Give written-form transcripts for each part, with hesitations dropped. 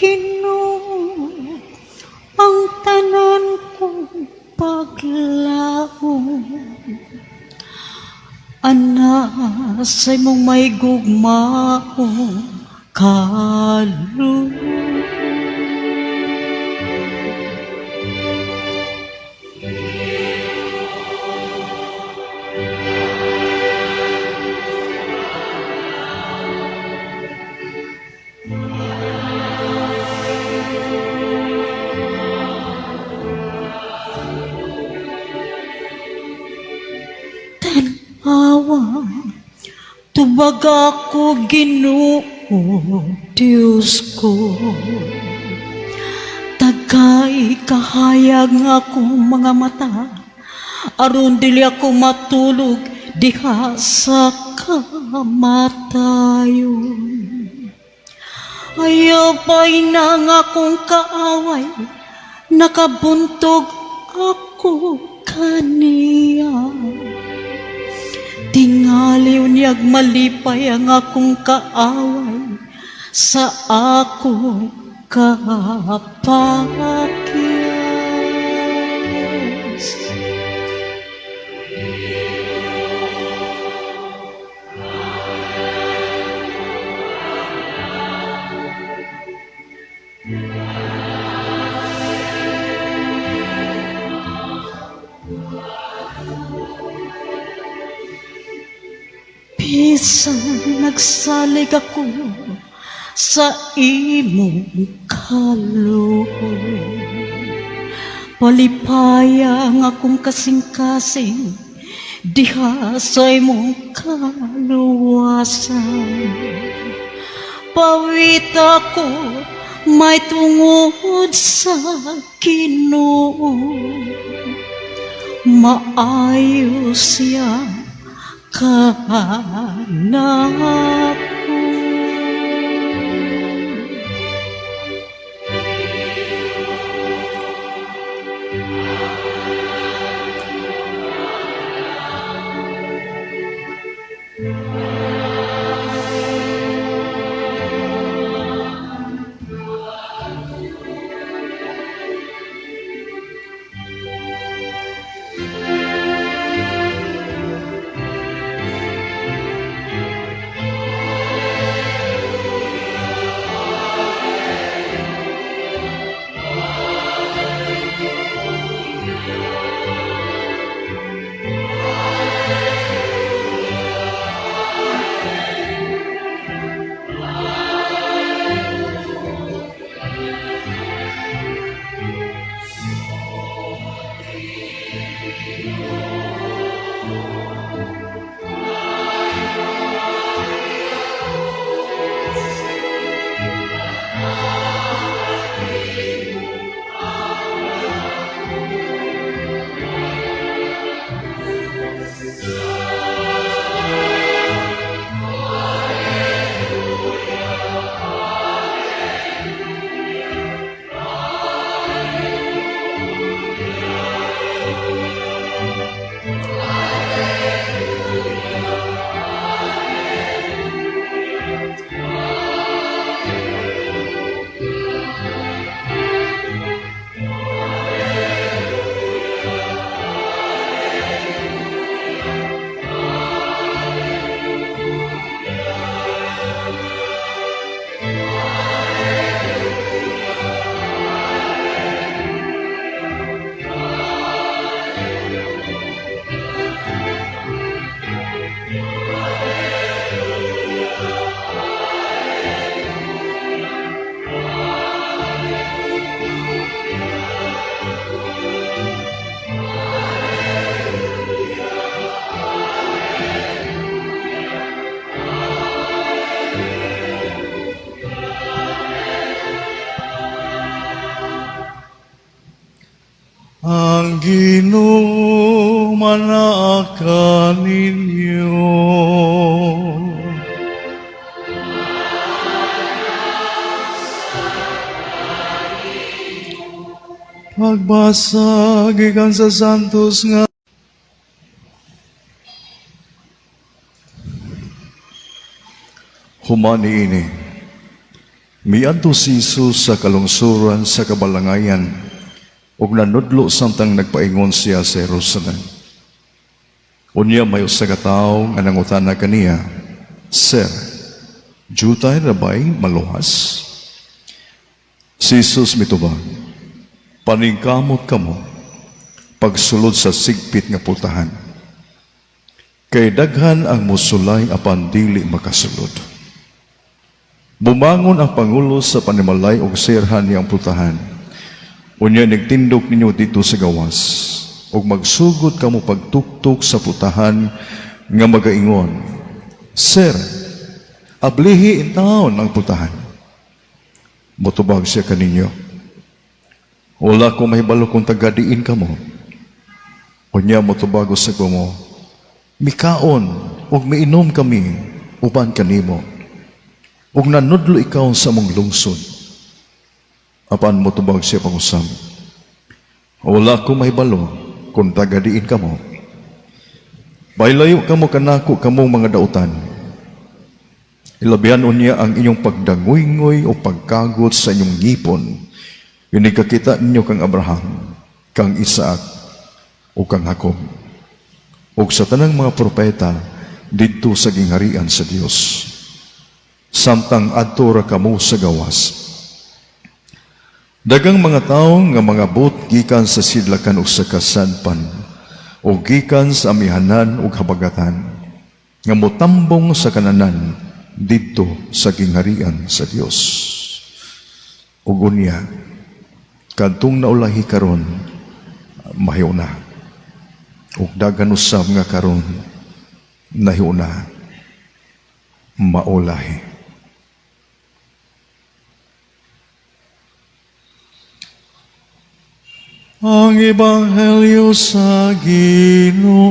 Ginoo, ang tanan kong paglaom. Ana sa imong mahigugmaong kaloob. Tan-awa, tubag ako, Ginoo, Diyos ko. Tagay kahayag nga akong mga mata, aron dili ako matulog diha sa kamatayon. Ayaw pa'y na nga akong kaaway, nakabuntog ako kaniya. Tingali unyag malipay ang akong kaaway sa akong kapakyas. Bisan nagsalig ako sa imong kaloob, palipaya ang akong kasing-kasing diha sa imong kaluwasan. Pawit ako may tungod sa Ginoo, maayo siya kanako. Ang Ginoo manaa kaninyo. Pagbasa gikan sa Santos nga Human niini, Miadto si Jesus sa kalungsuran sa kabalangayan ug nanudlo samtang nagpaingon siya sa Jerusalem. Unya may usa ka tawo nga nangutana kaniya, "Sir, jutay ra bay maluwas?" Si Jesus mitubag, "Paningkamot kamo pagsulod sa sigpit nga pultahan. Kay daghan ang musulay apan dili makasulod." Bumangon ang pangulo sa panimalay og sirhan niyang pultahan. "Unya nagtindog ninyo dito sa gawas ug magsugod kamo pagtuktok sa pultahan nga magaingon, 'Sir, ablihi intawon ang pultahan.' Motubag siya kaninyo, 'Wala ko mahibalo kung taga-diin kamo.' Unya motubag usab kamo, 'Mikaon ug miinom kami uban kanimo. Ug nanudlo ikaw sa among lungsod.' Apan motubag siya pangusab, 'Wala ko mahibalo kung taga-diin kamo. Pahilayo kamo kanako, kamong mga dautan.' Ilabihan unya ang inyong pagdangoy-ngoy o pagkagot sa inyong ngipon. Inig-kakita ninyo kang Abraham, kang Isaac, o kang Jacob, ug sa tanang mga propeta didto sa gingharian sa Dios, samtang adto ra kamo sa gawas. Daghang mga tawo nga mangabot gikan sa sidlakan ug sa kasadpan o gikan sa amihanan ug habagatan nga motambong sa kananan didto sa gingharian sa Dios. Ug unya kadtong naulahi karon mahiuna, ug daghan usab nga karon nahiuna maulahi. Ang Ebanghelyo sa Ginoo.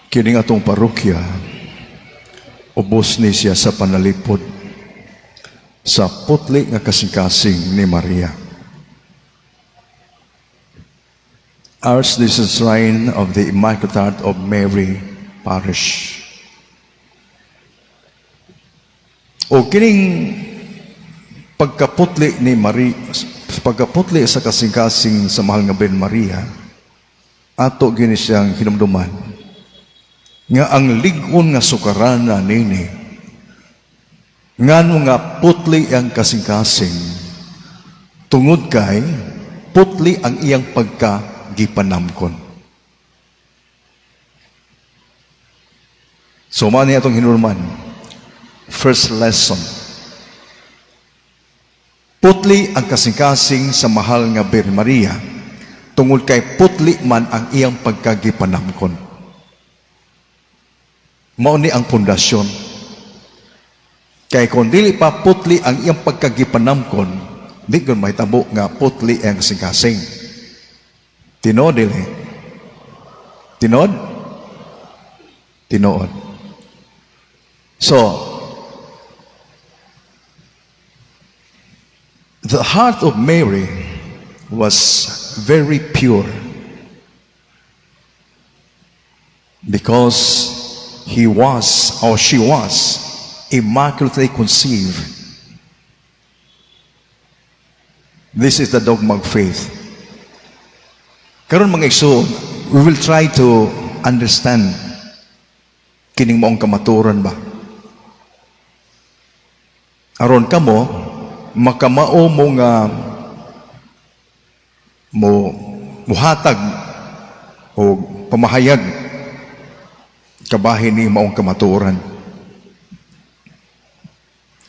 Kining atong parokya, ubos ni siya sa panalipod sa putli nga kasing-kasing ni Maria. Ours, this is shrine of the Immaculate Heart of Mary Parish. O kining pagkaputli ni Maria, pagkaputli sa kasing-kasing sa mahal nga Birhen Maria, ato gini siyang hinumduman nga ang lig-on nga sukarana nini, ngano nga putli ang kasing-kasing, tungod kay putli ang iyang pagka gipanamkon. So mao ni atong hinulman. First lesson. Putli ang kasing-kasing sa mahal nga Birhen Maria tungod kay putli man ang iyang pagkagipanamkon. Mao ni ang pundasyon. Kay kung dili pa putli ang iyang pagkagipanamkon, di gyud mahitabo nga putli ang kasing-kasing. Tinuod dili? Tinuod? Tinuod. So, the heart of Mary was very pure because he was or she was immaculately conceived. This is the dogma of faith. Karon, mga igsoon, we will try to understand kining maong kamatuoran ba. Aron kamo makamao mo nga mo muhatag o pamahayag kabahin ni maong kamatuoran.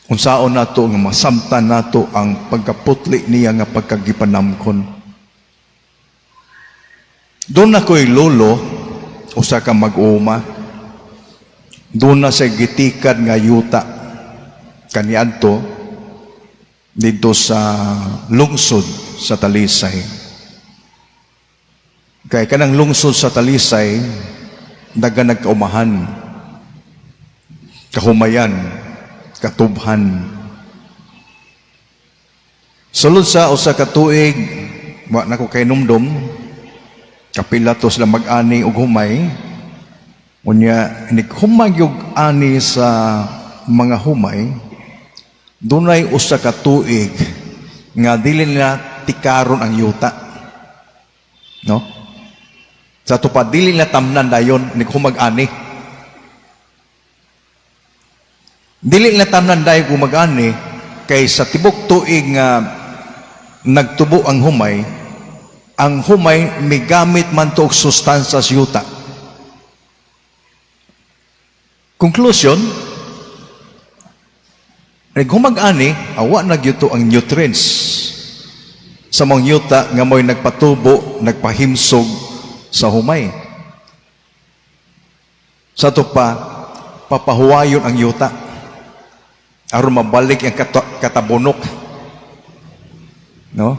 Unsaon nato nga masamtan nato ang pagkaputli niya nga pagkagipanamkon? Duna ko'y lolo, usa ka mag-uma. Duna sa gitikad nga yuta kaniadto didto sa lungsod sa Talisay. Kay kanang lungsod sa Talisay, daga nagkaumahan, kahumayan, katubhan. Sulod sa 1 ka tuig, wa na ko kahinumdom, kapila to sila mag-ani og humay. Unya, inig humay yung ani sa mga humay, dunay 1 ka tuig nga dili nila tikaron ang yuta. No? Sa ato pa, dili nila tamnan dayon inig humag ani. Dili nila tamnan dayon kung mag-ani kay sa tibok tuig nga nagtubo ang humay migamit man to og sustansya sa yuta. Conclusion, nag-humag ani, awa na gyud to ang nutrients sa mga yuta nga mo'y nagpatubo, nagpahimsog sa humay. Sa ato pa, papahuwayon ang yuta aron mabalik ang katabunok. No?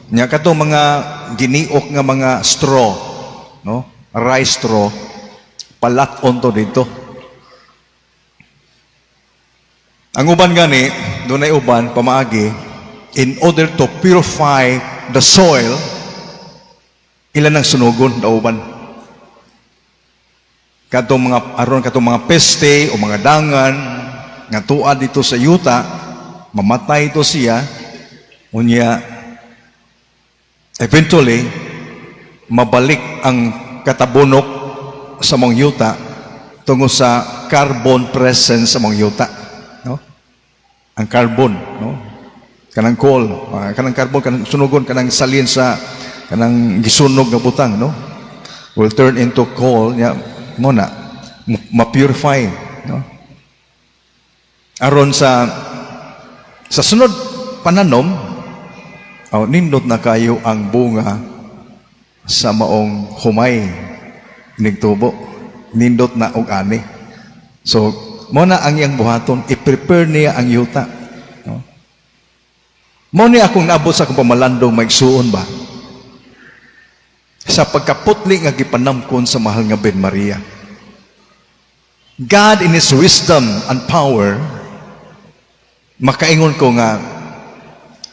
Nya kato mga giniok nga mga straw, no? Rice straw, palat-on to dito. Ang uban gani, dunay uban pamaagi in order to purify the soil, ilan ang sunugon na uban. Katong mga aron katong mga peste o mga dangan nga tuad dito sa yuta, mamatay ito siya, unya eventually mabalik ang katabunok sa mga yuta tungod sa carbon presence sa mga yuta, no? Ang carbon, no? Kanang coal, kanang carbon, kanang sunugon, kanang salin sa kanang gisunog nga butang, no? Will turn into coal, ya, mo na ma-purify, no? Aron sa sunod pananom, oh, nindot na kayo ang bunga sa maong humay nigtubo. Nindot na og ani. So, mo na ang iyang buhaton, i-prepare niya ang yuta. No? Mo ni akong naabot sa akong pamalandong, maigsuon ba? Sa pagkaputli nga gipanamkon sa mahal nga Birhen Maria. God in His wisdom and power, makaingon ko nga,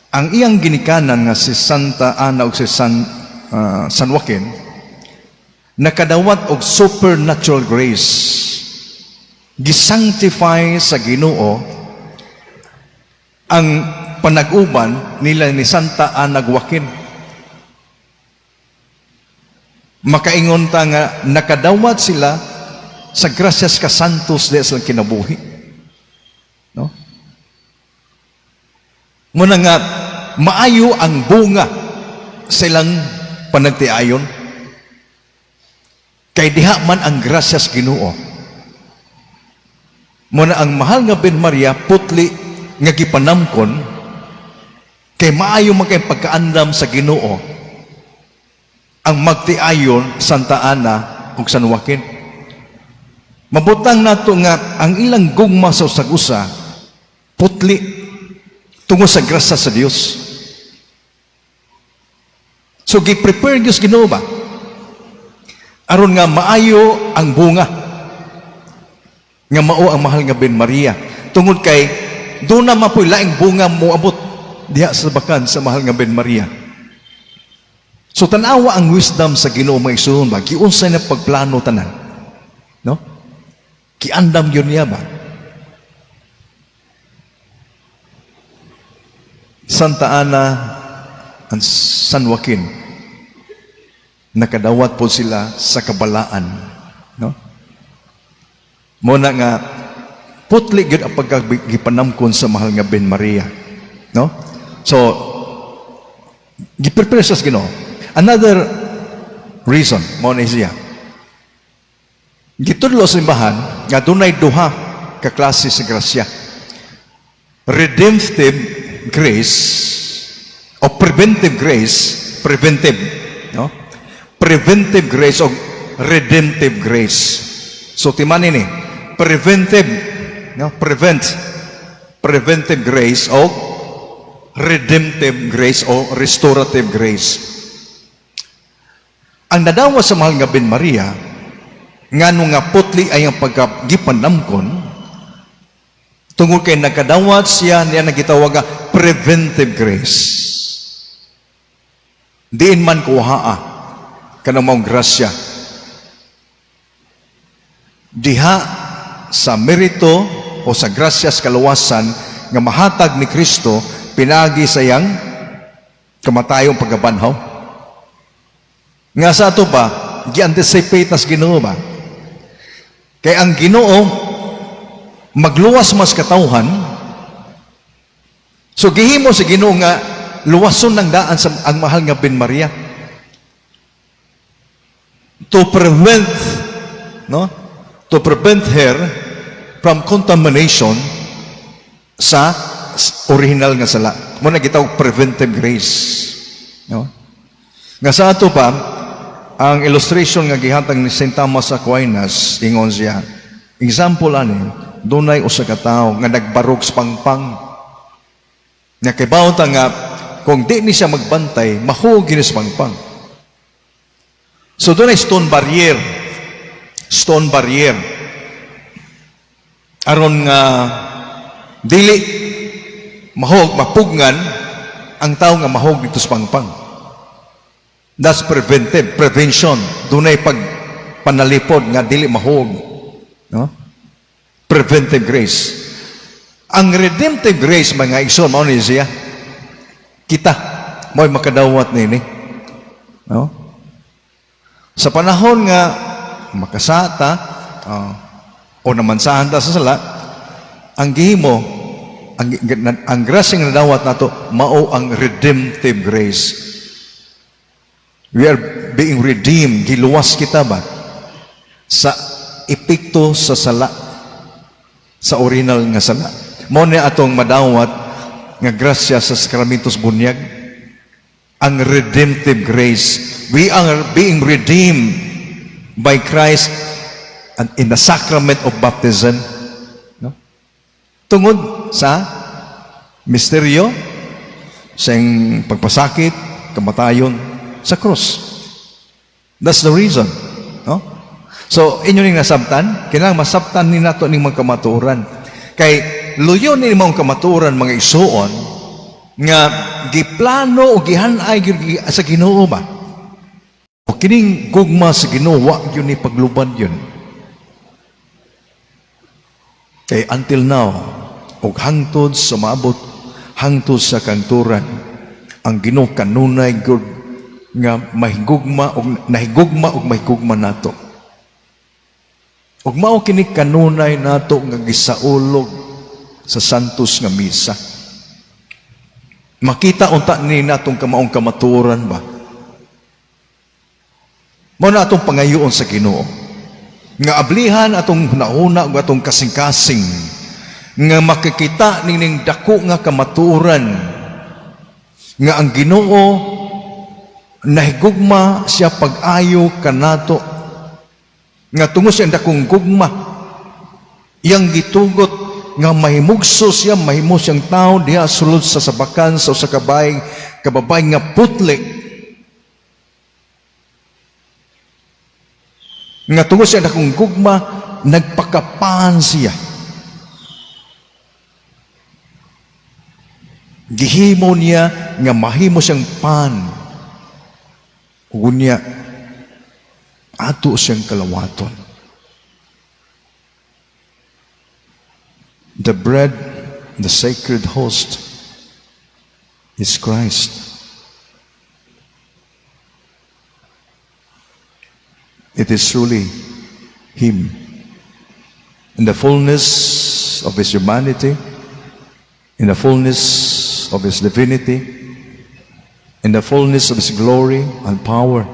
ang iyang ginikanan nga si Santa Ana ug si San Joaquin, nakadawat og supernatural grace. Gisanctify sa Ginoo ang panag-uban nila ni Santa Ana Joaquin. Makaingon ta nga nakadawat sila sa grasyas kasantos di sa kinabuhi. No? Muna nga maayo ang bunga silang panagtiayon. Kay diha man ang grasyas Ginoo. Muna ang mahal nga Birhen Maria putli nga gipanamkon kay maayo man kay pagkaandam sa Ginoo ang magtiayon Santa Ana ug San Joaquin. Mabutang nato nga ang ilang gugma sa usag usa putli tungod sa grasya sa Dios. So gi-prepare Dios Ginoo ba? Aron nga maayo ang bunga nga mao ang mahal nga Birhen Maria tungod kay doon na mapoy laing bunga moabot diha sa bakan sa mahal nga Birhen Maria. So tanawa ang wisdom sa Ginoo, mga igsoon ba? Giunsay na pagplano tanan. No? Giandam yun niya ba? Santa Ana and San Joaquin, nakadawat po sila sa kabalaan. No? Muna nga, putli gyud ang pagkagipanamkon sa mahal nga Birhen Maria. No? So, giprepare sa Ginoo. Another reason, mo na siya. Gitudlo sa simbahan nga dunay duha ka klase sa grasya. Redemptive grace o preventive grace, preventive, no? Preventive grace o redemptive grace. So timani ni, preventive, no? Preventive grace o redemptive grace o restorative grace. Ang nadawa sa mahal nga Birhen Maria, ngano nga putli ay ang pagkagipanamkon, tungod kay nakadawat siya niya nagitawag nga preventive grace. Diin man kuhaa kanang maong grasya? Diha sa merito o sa grasya sa kaluwasan nga mahatag ni Kristo pinagi sa iyang kamatayong pagkabanhaw. Nga sa ato pa, gi-anticipate nas Ginoo ba? Kay ang Ginoo magluwas mas katawhan. So gihimo sa Ginoo nga luwason ng daan sa ang mahal nga Birhen Maria to prevent, no, to prevent her from contamination sa original nga sala. Mao na gitawag preventive grace, no? Nga sa ato pa, ang illustration nga gihatag ni St. Thomas Aquinas, ingon siya, example ani, dunay usa ka tawo nga nagbarog sa pangpang. Nga kibaw ta nga kung di ni siya magbantay, mahug ni sa pangpang. So dunay stone barrier. Stone barrier. Aron nga dili mahog, mapugngan ang tao nga mahog dito sa pangpang. That's preventive, prevention. Dunay pag panalipod nga dili mahog. No? Preventive grace. Ang redemptive grace, mga igsoon, mao ni siya. Kita, mo'y makadawat nini. No? Sa panahon nga makasata o namansahan ta sa sala, ang gihimo, ang grasya nga nadawat nato, mao ang redemptive grace. We are being redeemed, giluwas kita ba sa epekto sa sala, sa original nga sala. Mao ni atong madawat nga grasya sa sakramentos bunyag, ang redemptive grace. We are being redeemed by Christ and in the sacrament of baptism. No? Tungod sa misteryo, sa iyang pagpasakit, kamatayon sa krus. That's the reason. No? So, inyo ning nasabtan, kailangan masabtan ni nato ning mga kamatuoran. Kay luyo ni mga kamatuoran, mga igsuon, nga giplano o gihanay gyud sa Ginoo ba? O kining gugma sa Ginoo, wa gyud ni paglubad yun. Kay until now, og hangtod sa maabot, hangtod sa kangturan, ang Ginoo kanunay gyud nga mahigugma og nahigugma og mahigugma nato. Ug mao kini kanunay nato nga gisaulog sa Santos nga Misa. Makita unta ni natong kamaong kamatuoran ba? Mao na atong pangayoon sa Ginoo nga ablihan atong hunahuna ug atong kasing-kasing nga makikita ning dako nga kamatuoran nga ang Ginoo nahigugma siya pag-ayo kanato, nga tungod sa dakong gugma iyang gitugot nga mahimugso siya, mahimo siyang tao diha sulod sa sabakan sa usa ka kababay nga putli, nga tungod sa dakong gugma nagpakapan siya, gihimo niya nga mahimo siyang pan ug unya ato siyang kalawaton. The bread, the sacred host, is Christ. It is truly Him. In the fullness of His humanity, in the fullness of His divinity, in the fullness of His glory and power,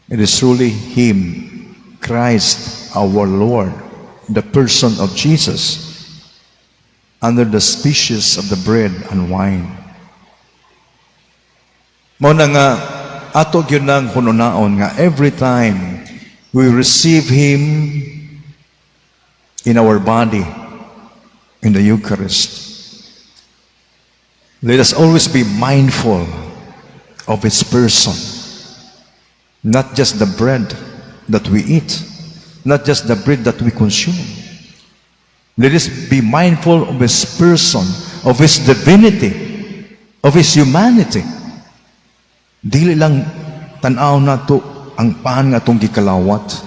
it is truly Him, Christ our Lord, the person of Jesus, under the species of the bread and wine. Mao na nga ato gyud nang hununaon nga every time we receive Him in our body, in the Eucharist, let us always be mindful of His person. Not just the bread that we eat, not just the bread that we consume. Let us be mindful of His person, of His divinity, of His humanity. Dili lang tan-aw nato ang paan nga atong gikalawat.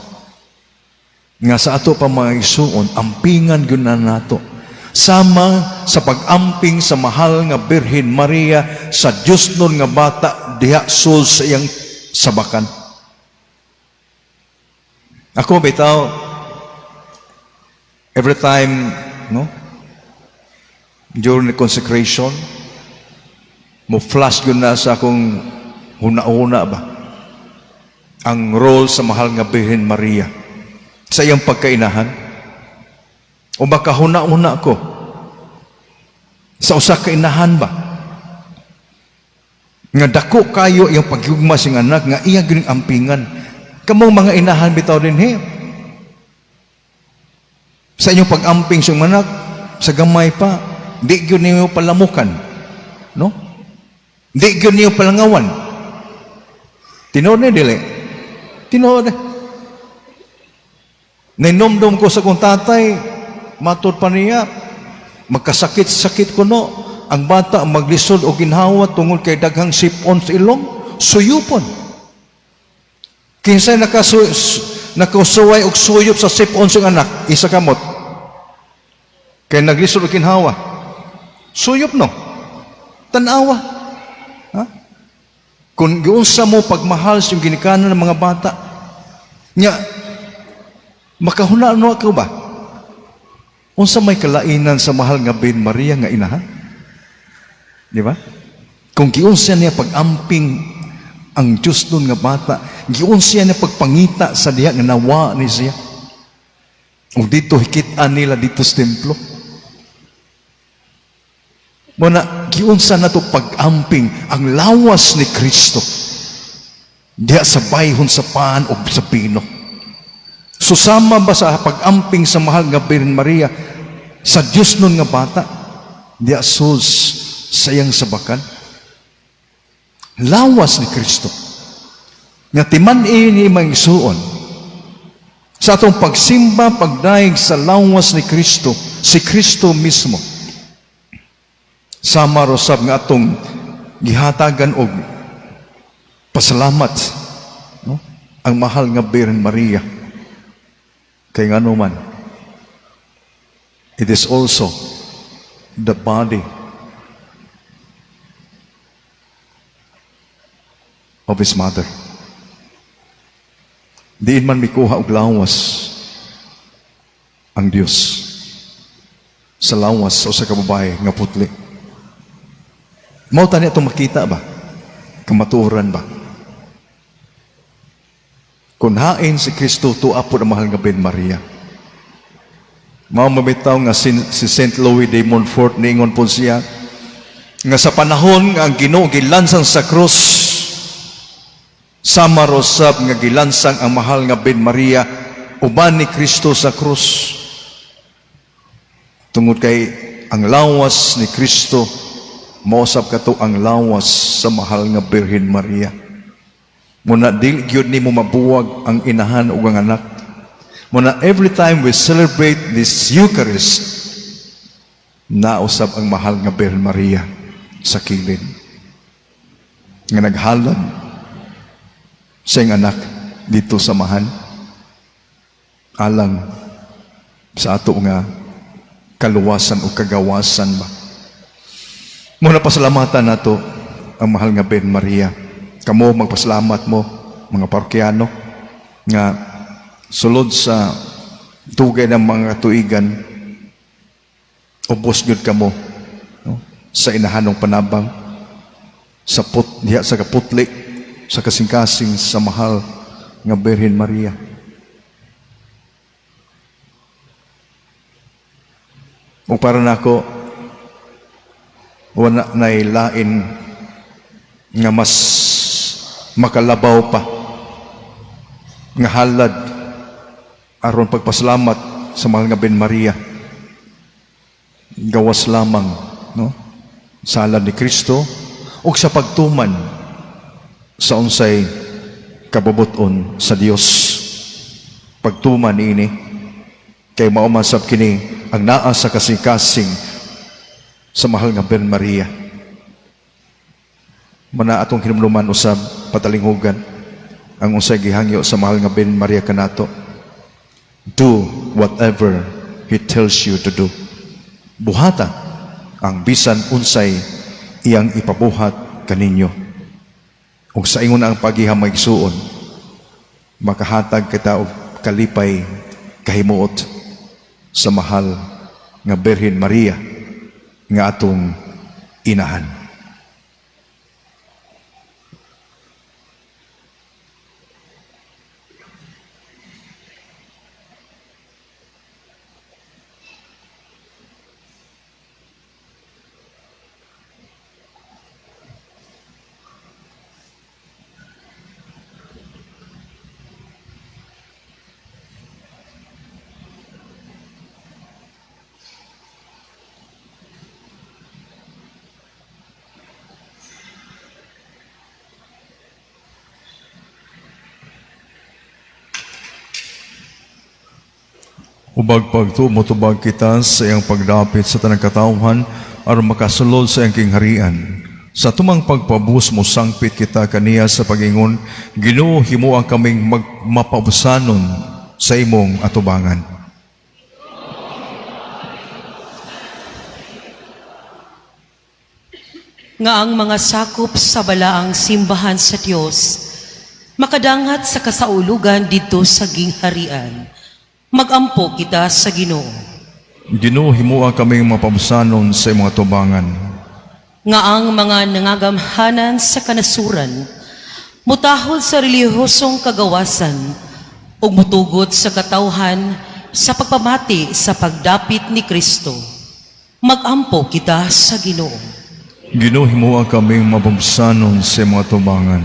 Nga sa ato pa, mga igsuon, ampingan gyud na nato. Sama sa pag-amping sa mahal nga Birhen Maria sa Diyos nun nga bata diha sul sa iyang sabakan. Ako bitaw, every time, no, during the consecration, mo flash yun na sa akong huna-huna ba ang role sa mahal nga Birhen Maria sa iyang pagkainahan. O baka huna-huna ko sa usa ka inahan ba nga dako kayo iyang pagyugma sing anak nga iya gyud ampingan. Kamong mga inahan bitaw dinhi, sa inyong pag-amping sa inyong anak sa gamay pa, di gyud ninyo palamukan, no, di gyud ninyo palangawan. Tinuod ni dili? Tinuod. Ninomdom ko sa kong tatay, matod pa niya, magkasakit-sakit ko no, ang bata maglisod og ginhawa tungod kay daghang sipon sa ilong, suyupon. Kinsay nakasuway og suyop sa sipon sa anak, isa kamot. Kay naglisod og ginhawa. Suyop no. Tanawa. Ha? Kung giunsa mo pagmahal sa iyong ginikanan ng mga bata, nya makahuna no ako ba? Unsa may kalainan sa mahal nga Birhen Maria nga inahan? Di ba? Kung giunsa niya pag-amping ang Diyos nun nga bata, giunsa niya pagpangita sa diha nga nawa ni siya. O dito hikit-an nila dito sa templo. Muna, giunsa na to pag-amping ang lawas ni Kristo diha sa bayhon sa pan o sa bino. Susama ba sa pag-amping sa mahal nga Birhen Maria sa Diyos nun nga bata diha sus sa iyang sabakan? Lawas ni Kristo. Nga timan-i ni mga igsuon, sa atong pagsimba, pagdaig sa lawas ni Kristo, si Kristo mismo. Sama rosab nga atong gihatagan og pasalamat, no, ang mahal nga Birhen Maria. Kay ngano man, it is also the body of His mother. Diin man mikuha og lawas ang Dios? Sa lawas o sa kababae nga putli. Mao tani atong makita ba? Kamatuoran ba? Kung hain si Kristo, tuwa po ang mahal nga Birhen Maria. Mao mabitaw nga si St. Louis de Montfort, niingon po siya nga sa panahon nga ang Ginoo gilansang sa krus, sama rosab nga gilansang ang mahal nga Birhen Maria uban ni Kristo sa krus. Tungod kay ang lawas ni Kristo mausab kato ang lawas sa mahal nga Birhen Maria. Muna dili gyud nimo mabuwag ang inahan ug ang anak. Muna every time we celebrate this Eucharist, nausab ang mahal nga Birhen Maria sa kilid nga naghalad sa iyang anak dito sa mahan alang sa ato nga kaluwasan o kagawasan ba. Muna pasalamatan nato ang mahal nga Birhen Maria. Kamo magpasalamat mo, mga parokyano, nga sulod sa dugay ng mga tuigan, ubos gyud kamo, no, sa inahanong panabang sa put diha sa kaputli sa kasing-kasing sa mahal nga Birhen Maria. O para nako, wala nay lain nga mas makalabaw pa nga halad aron pagpasalamat sa mahal nga Birhen Maria gawas lamang, no, sa halad ni Kristo ug sa pagtuman sa unsay kabubut-on sa Dios. Pagtuman niini kay mao man sab kini ang naa sa kasing-kasing sa mahal nga Birhen Maria. Mana atong hinumduman usab patalinghugan ang unsay gihangyo sa mahal nga Birhen Maria kanato. Do whatever He tells you to do. Buhata ang bisan unsay iyang ipabuhat kaninyo. Ug sa ingon ang pagiha, mga igsuon, makahatag kita og kalipay kahimuot sa mahal nga Birhen Maria nga atong inahan. Ubag pagtuo, motubag kita sa iyang pagdapit sa tanang katawhan aron makasulod sa iyang gingharian. Sa tumang pagpabus, mosangpit kita kaniya sa pagingon, Ginoo, himoa kaming mapabusanon sa imong atubangan. Nga ang mga sakop sa balaang simbahan sa Dios makadangat sa kasaulugan didto sa gingharian. Magampo kita sa Ginoo. Ginoo, himoa kaming mapabusanon sa imong atubangan. Nga ang mga nangagamhanan sa kanasuran mutahod sa relihiyosong kagawasan ug mutugot sa katawhan sa pagpamati sa pagdapit ni Kristo. Magampo kita sa Ginoo. Ginoo, himoa kaming mapabusanon sa imong atubangan.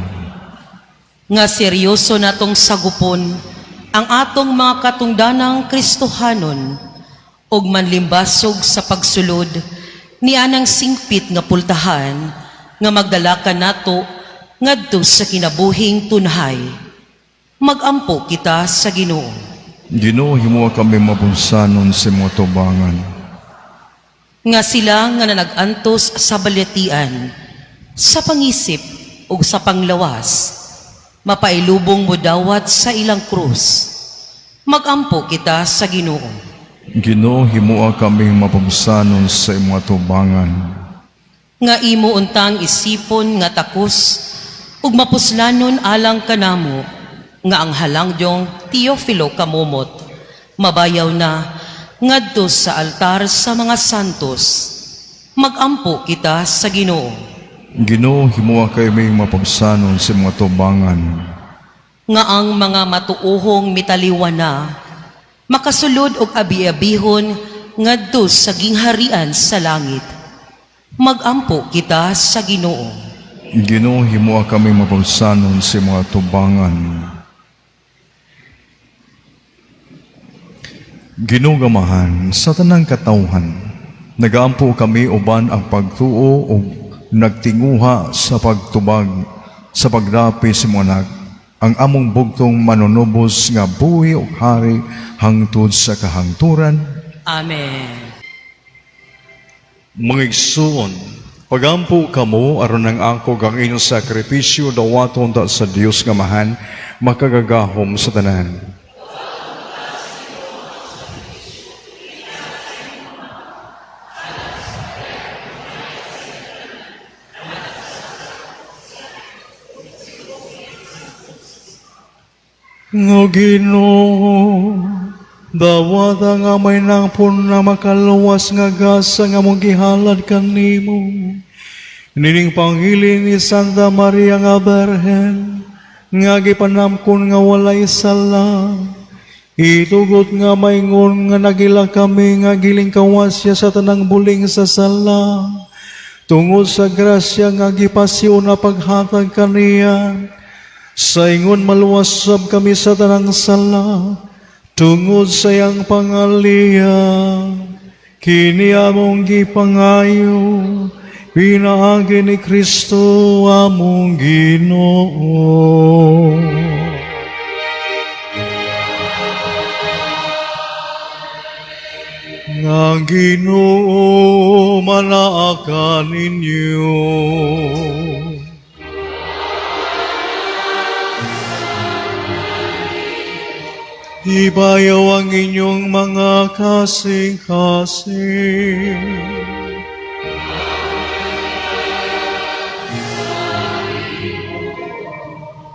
Nga seryoso natong sagupon ang atong mga katungdanang Kristohanon ug manlimbasog sa pagsulod ni anang singpit nga pultahan nga magdala kanato ngadto sa kinabuhing tunhay. Magampo kita sa Ginoo. Ginoo, himoa kami mapabusanon sa imong atubangan. Nga sila nga nanagantos sa balyatian, sa pangisip ug sa panglawas, mapailubong modawat sa ilang krus. Magampo kita sa Ginoo. Ginoo, himoa kaming mapabusanon sa imong atubangan. Nga imo untang isipon nga takos ug mapuslanon alang kanamo nga ang halangdong Teofilo Camomot mabayaw na ngadto sa altar sa mga santos. Magampo kita sa Ginoo. Ginoo, himoa kaming mapabusanon sa imong atubangan. Nga ang mga matuohong mitaliwana makasulod og abi-abihon ngadto sa gingharian sa langit. Magampo kita sa Ginoo. Ginoo, himoa kaming mapabusanon sa imong atubangan. Ginoo Amahan sa tanang katawhan, nagaampo kami uban ang pagtuo ug nagtinguha sa pagtubag sa pagdapit sa imong anak, ang among bugtong manunubos nga buhi ug hari hangtod sa kahangturan. Amen. Mga igsuon, pagampo kamo aron ang angkog ang inyong sakripisyo dawaton ta sa Dios nga Amahan makagagahom sa tanan. Nga Ginoo, dawat ang amay ng na makaluwas nga gasa nga mong gihalad kanimo. Nining pangilin ni Santa Maria nga Berhen, nga gipanamkon nga walay sala. Itugot nga maingon nga nagila kami nga gilingkawas siya sa tanang buling sa sala. Tungod sa grasya nga gipasiw na paghatag kaniya, sa ingon maluwasab kami sa tanang sala, tungod sa iyang pangaliya, kini among gipangayo, pinaagi ni Kristo among Ginoo. Nga Ginoo manaa kaninyo. Ibayaw ang inyong mga kasing-kasing.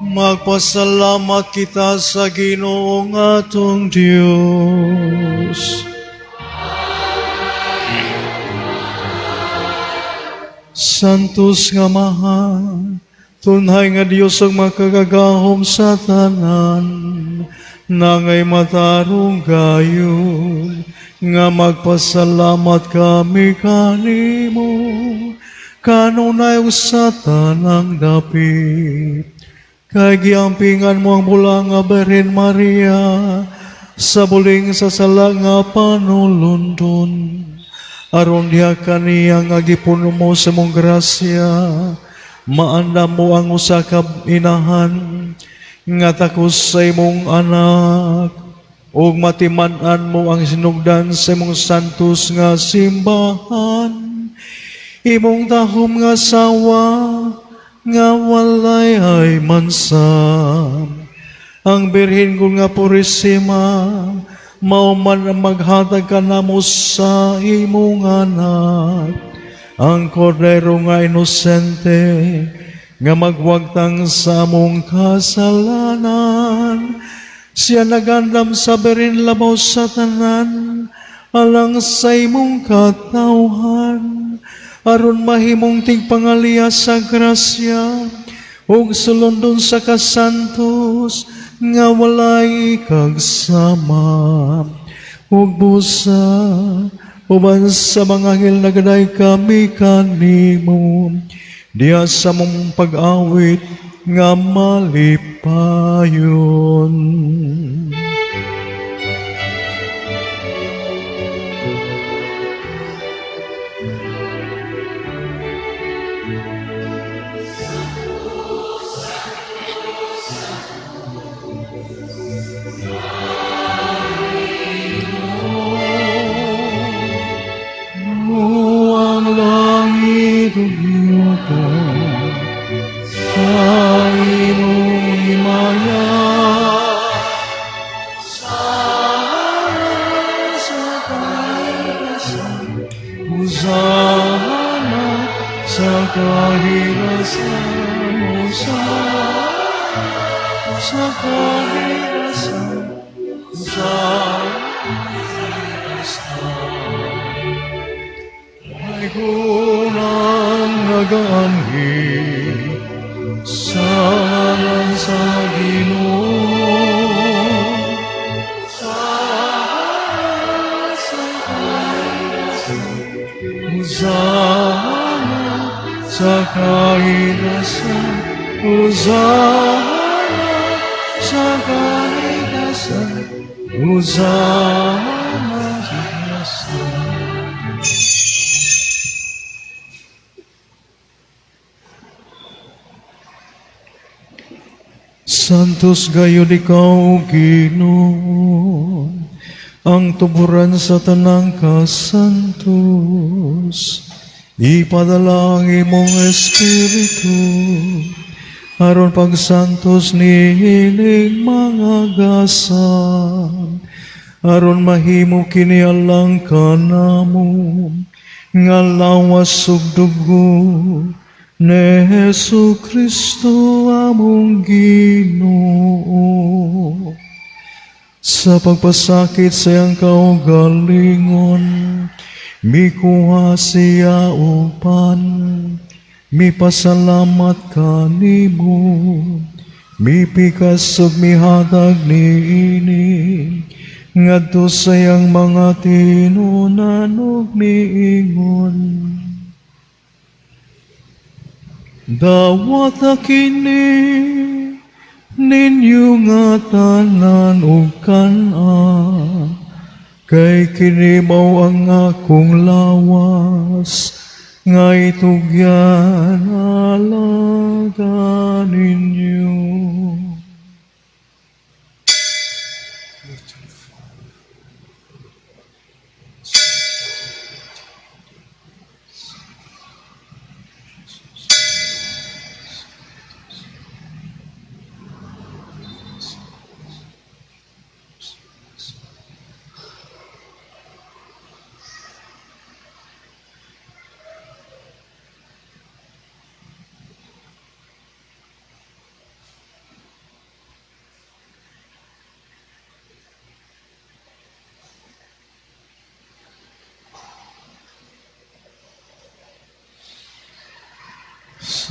Magpasalamat kita sa Ginoong atong Diyos. Santos nga Amahan, tunhay nga Diyos ang makagagahom sa tanan, nangay matarong gayon, nga magpasalamat kami kanimo, kanunay sa tanang dapit. Kay giampingan mo ang bula nga Birhen Maria, sa buling sa sala nga panulundon. Aron diha kaniya nga gipuno mo sa mong grasya, maandam mo ang usa ka inahan, nga takos sa imong anak, ug matiman-an mo ang sinugdan sa imong santos nga simbahan, imong dahom nga sawa, nga walay ay mansam. Ang Birhen ko nga Purisima, mao man ang maghatag kanamo sa imong anak, ang kordero nga inosente, nga magwagtang sa among kasalanan. Siya nagandam sa Birhen labaw sa tanan, alang sa imong katawhan, aron mahimong tigpangaliya sa grasya, ug sulundon sa kasantos, nga walay kagsama. Ug busa, uban sa mga anghel nagaday kami kanimo, diha sa mong pag-awit nga malipayon. Ang langit ug yuta sa imong himaya, sa kahirasan, Hosana sa kahirasan, Hosana sa kahirasan, Hosana sa ay kunang nagaanhi sa ngalan sa Ginoo. Sa Hosana sa kahirasan, Hosana sa kahirasan, Hosana sa kahirasan. Santos gayud ikaw, Ginoo, ang tuburan sa tanang kasantos. Ipadala ang imong Espiritu, aron pagsantos niining mga gasa, aron mahimo kini alang kanamo, nga lawas ug dugo ni Hesus Kristo among Ginoo. Sa pagpasakit sa iyang kaugalingon, mikuha siya upan, mipasalamat kanimo, mipikas ug mihatag niini, ngadto sa iyang mga tinunan ug miingon. Dawata kini ninyo nga tanan ug kan-a, kay kini mao ang akong lawas nga itugyan alaga ninyo.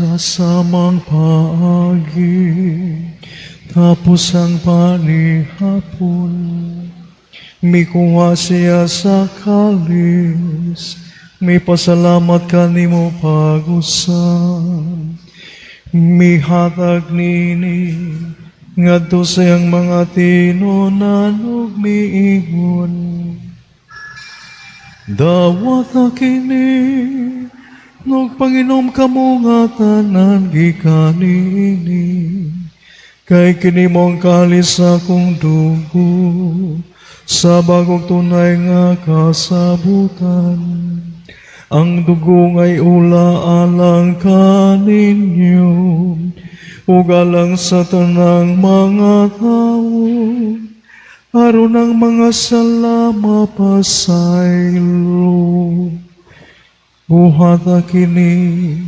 Sa samang paagi, tapos ang panihapon, mikuha siya sa kalis, mipasalamat kanimo pag-usab, mihatag nini, ngadto sa iyang mga tinunan ug miingon: "Dawata kini, ug panginom kamo nga tanan gikan niini. Kay kini mao ang kalis sa akong dugo, sa bagong tunay nga kasabutan. Ang dugo nga'y ula alang kaninyo, ug alang sa tanang mga tawo, aron ang mga sala mapasaylo. Buhata kini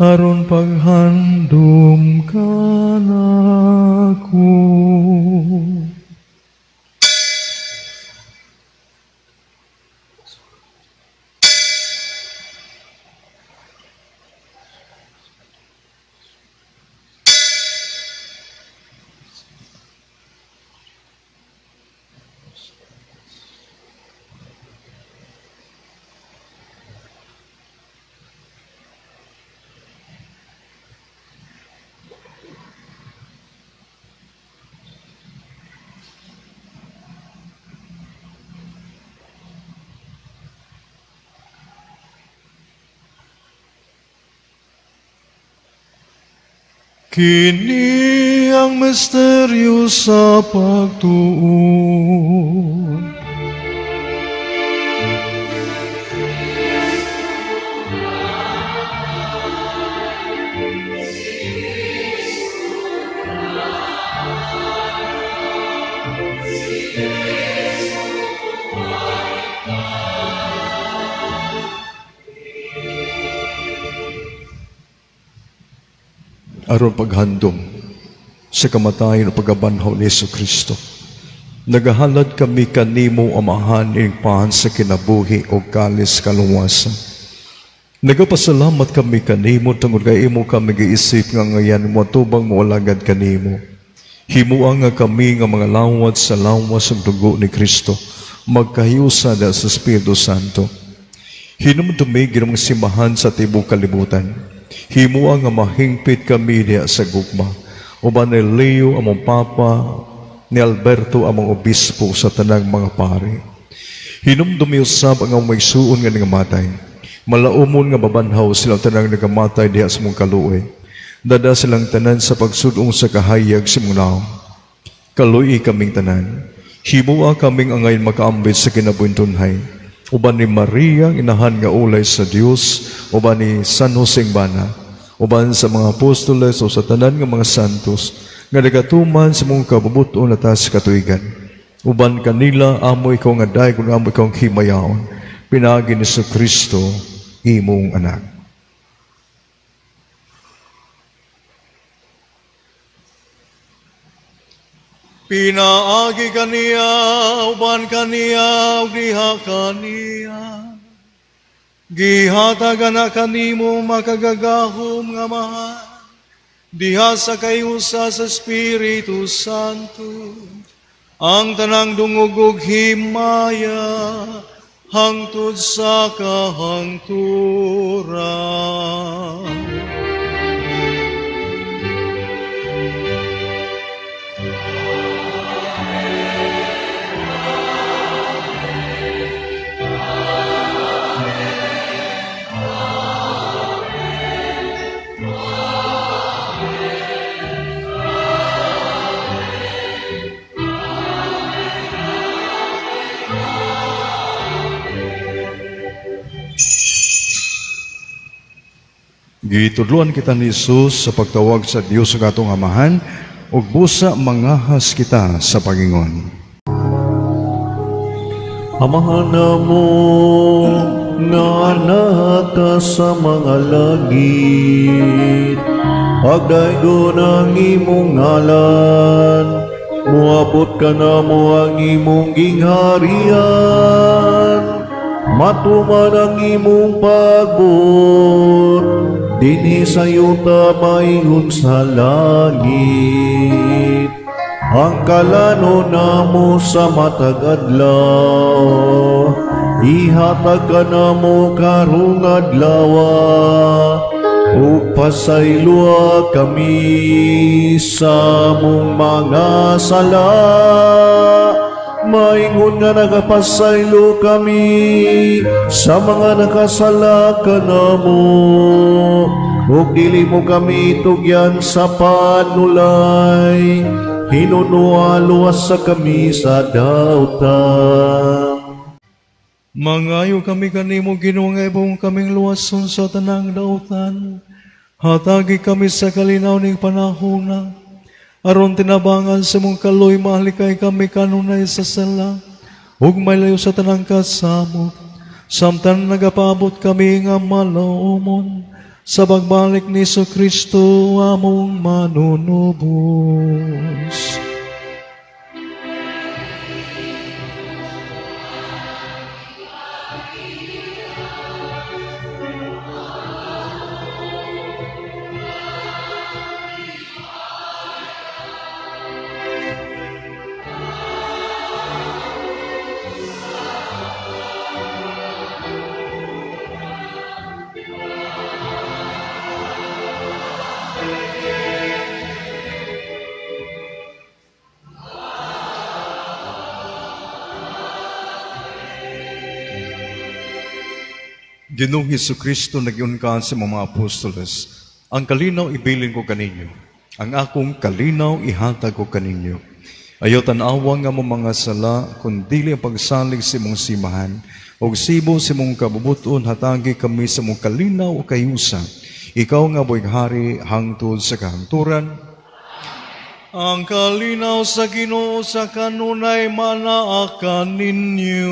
aron paghandom kanako." Kini ang misteryo sa pagtuo. Aron paghandom sa kamatayon o pagkabanhaw ni Hesu Kristo, nagahalad kami kanimo, Amahan, ining pan sa kinabuhi o kalis kaluwasan. Nagapasalamat kami kanimo tungod kay imo kami giisip nga ngayan mo tubang moalagad kanimo. Himua nga kami nga mga lawat sa lawas ug dugo ni Kristo magkahiusa sa Espiritu Santo. Hinumdumi Ginoong simbahan sa tibok kalibutan. Himua nga mahingpit kami diha sa gugma, uban ni Leo among Papa, ni Alberto among Obispo, sa tanang mga pari. Hinumdumi usab ang among igsuon nga nangamatay. Malaumon nga mabanhaw silang tanang nagamatay diha sa imong kaluoy. Dad-a silang tanan sa pagsud-ong sa kahayag sa imong nawong. Kaluy-i kaming tanan. Himua kaming angayan makaambit sa kinabuhing tunhay, uban ni Maria, ang inahan nga ulay sa Dios, uban ni San Jose bana, uban sa mga apostoles o sa tanan nga mga santos nga nagatuman sa imong kabubut-on atas katuigan. Uban kanila amo ikaw nga daygon, amo ikaw himayaon. Pinaagi ni Kristo imong anak. Pinaagi kaniya, uban kaniya, ug diha kaniya. Gihatagan na kanimo makagagahom nga Amahan, diha sa kahiusa sa Espiritu Santo, ang tanang dungog ug himaya, hangtod sa kahangturan. Gitudloan kita ni Jesus sa pagtawag sa Dios sa atong Amahan ug busa mangahas kita sa pagingon. Amahan namo nga naa ka sa mga langit, pagdaygon ang imong ngalan, muabot kanamo ang imong gingharian, matuman ang imong pagbuot. Dinhi sa yuta maingon sa langit. Ang kalano namo sa matag adlaw, ihatag kanamo karong adlaw, ug pasayloa kami sa among mga sala, maingon nga nagapasaylo kami sa mga nakasala kanamo. Ug dili mo kami tugyan sa panulay, hinunoa luwasa kami sa dautan. Mangayo kami kanimo, Ginoo, nga ibong kaming luwason sa tanang dautan. Hatagi kami sa kalinaw ning panahona. Aron tinabangan sa imong kaloy, mahalikay kami kanunay sa sala ug maylayo sa tanang kasamok. Samtang nagapaabot kami nga malaumon sa pagbalik ni Kristo among manunubos. Ginoong Kristo, nag-ingon ka sa mga apostoles, "Ang kalinaw ibilin ko kaninyo, ang akong kalinaw ihatag ko kaninyo. Ayaw tan-awa ang among mga sala, kundili ang pagsalig sa imong simbahan, ug sibo sa imong kabubuton, hatagi kami sa imong kalinaw ug kahiusa. Ikaw nga buhi hari hangtod sa kahangturan." Ang kalinaw sa Ginoo sa kanunay manaa kaninyo.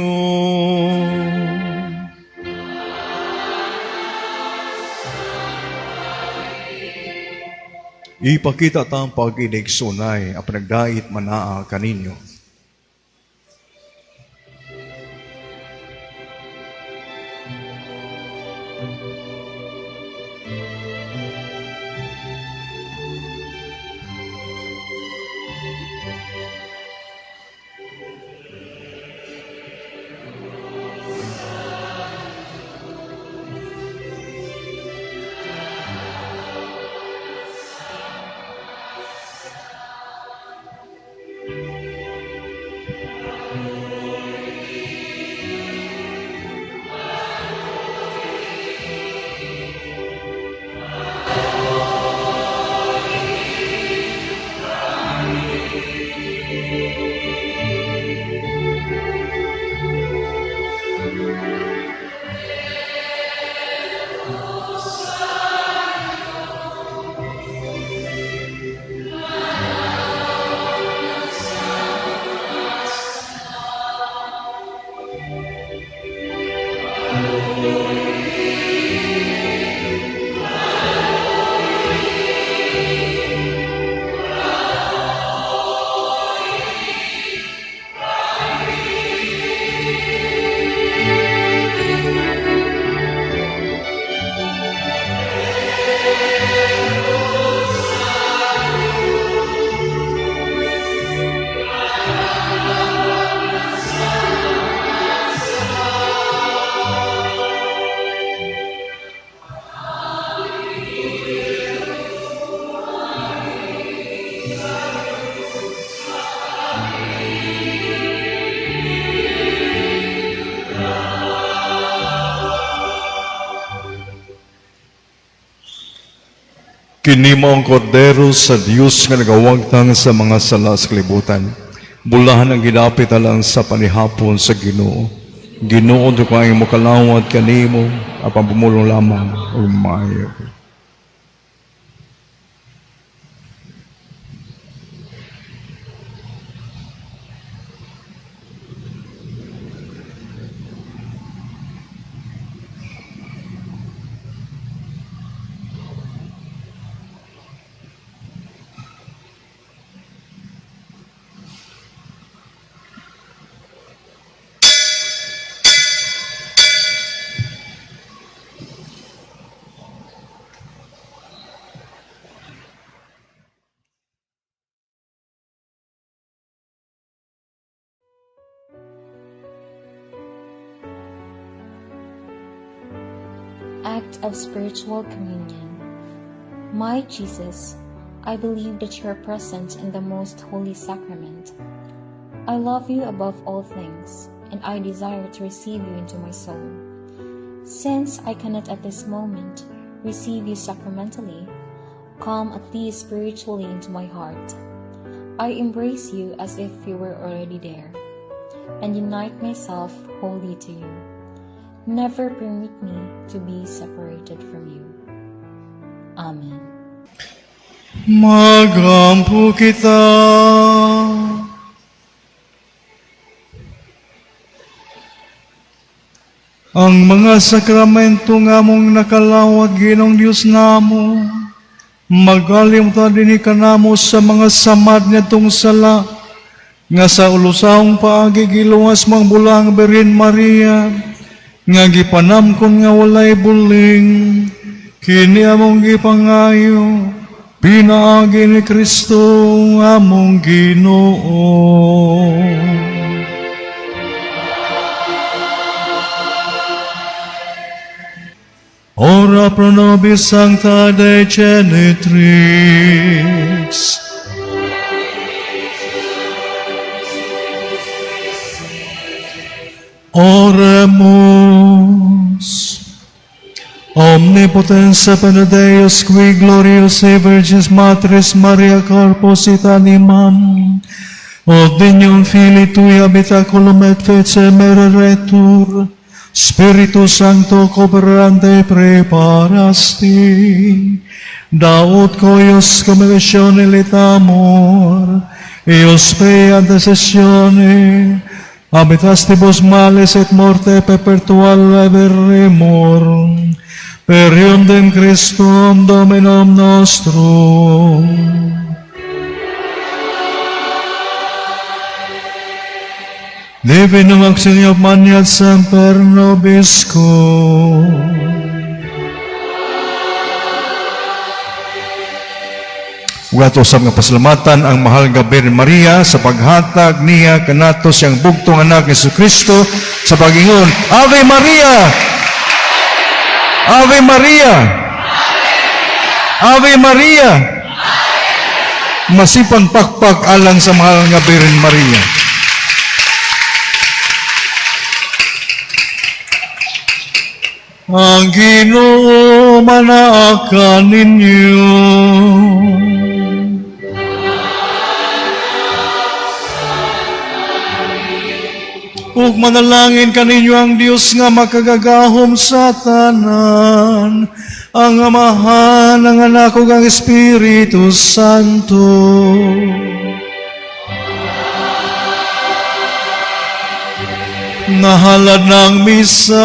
Ipakita ta ang pag-inigsoonay, ang panagdait manaa kaninyo. Kini mao ang Kordero sa Dios nga nagawagtang sa mga sala sa kalibutan. Bulahan ang gidapit alang sa panihapon sa Ginoo. Ginoo, di ko ang mokalawat kanimo, apan pumulong lamang ug maayo. Act of Spiritual Communion. My Jesus, I believe that you are present in the most holy sacrament. I love you above all things, and I desire to receive you into my soul. Since I cannot at this moment receive you sacramentally, come at least spiritually into my heart. I embrace you as if you were already there, and unite myself wholly to you. Never permit me to be separated from you. Amen. Magampo kita. Ang mga sakramento nga among nakalawat, Ginoong Dios namo, magalim ta dinhi kanamo sa mga samad niadtong sala, nga sa ulusahong paagi giluwas mong bulang Birhen Maria, nga gipanamkon nga walay buling, kini among gipangayo, pinaagi ni Kristo among Ginoo. Ora pro nobis sancta Dei genitrix. Oremus. Omnipotens semper Deus, qui gloriosae Virginis Matris Maria Corpus et animam, od dignum Filii Tui habitaculum et fece mereretur, Spiritus Sancto cooperante preparasti, daut coius commissione litamur, ius pe antecessione, habitastibus males et morte perpetual veremur, per iundem Christum Dominum nostrum. Divinum auxilium maniat semper nobiscum. Ug ato usab nga pasalamatan ang mahal nga Birhen Maria sa paghatag niya kanato siyang bugtong anak ni Kristo sa pag-ingon, Ave Maria! Ave Maria! Ave Maria! Masipang pakpak alang sa mahal nga Birhen Maria. Ang Ginoo manaa kaninyo. Ug manalangin kaninyo ang Dios nga makagagahom sa tanan, ang Amahan, ang Anak ug ang Espiritu Santo. Nahalad ng misa,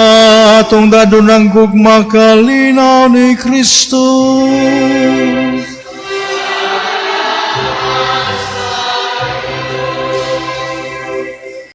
atong dadon ang gugma kalinaw ni Kristo.